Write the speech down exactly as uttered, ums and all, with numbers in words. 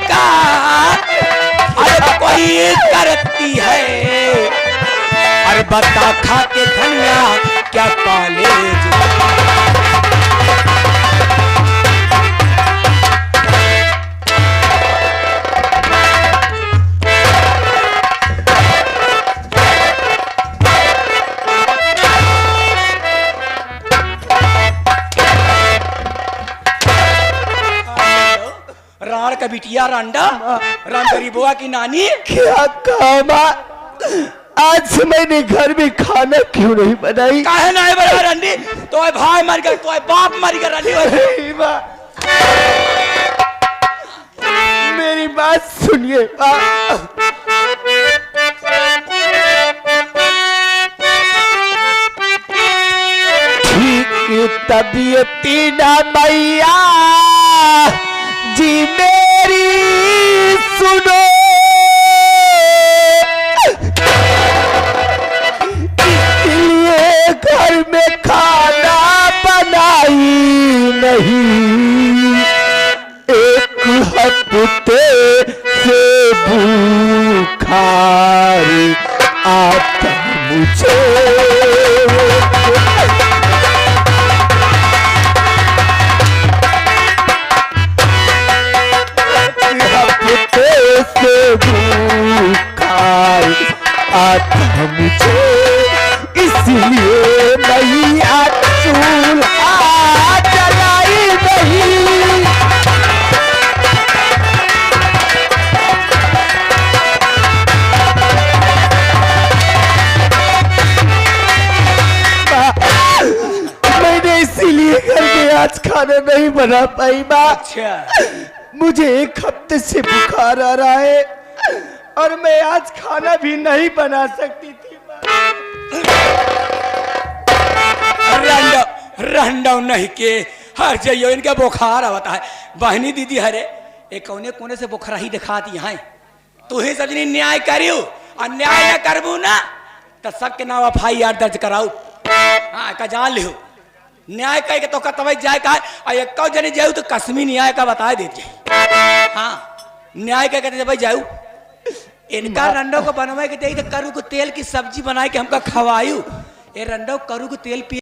का? अरे कोई करती है। अरे बता खा के धनिया क्या कॉलेज। राड़ का बिटिया रंडा, राम गरीबवा की नानी। क्या काम आ? आज से मैंने घर में खाना क्यों नहीं बनाई? काहे नाहीं बनाई रंडी? तोय भाई मर गए, तोय बाप मर गए रंडी। अरे माँ, मेरी बात सुनिए माँ। ठीक तबीयत ना मैया जी मेरी सुनो, इसलिए घर में खाना बनाई नहीं। एक हफ्ते से बुखार आता मुझे। हफ्ते से बुखार आता मुझे, इसलिए मैया चूल्हा जलाई नहीं। मैंने इसीलिए घर में आज खाना नहीं बना पाई माँ। अच्छा। मुझे एक हफ्ते से बुखार आ रहा है और मैं आज खाना भी नहीं बना सकती थी। रंडो, रंडो नहीं के हर जइयो, इनका बुखार आवता है। बहनी दीदी हरे, ए कौने कोने से बोखराही दिखाती हैं। तू ही सजनी न्याय करियो, और न्याय ना करबू ना, तो सबके नाम एफ आई आर दर्ज कराऊ। हाँ, का जान लिहो। न्याय कहे के तो का तबई जाए का है, और एक जने जाऊ तो कसमी न्याय का बताए देत जाई। हाँ, न्याय कहे के तबई जाऊ। इनका रंडो को बनवाए के देई तो करू को तेल की सब्जी बनाए के हमका खवायू। ए रंडो, करू को तेल पी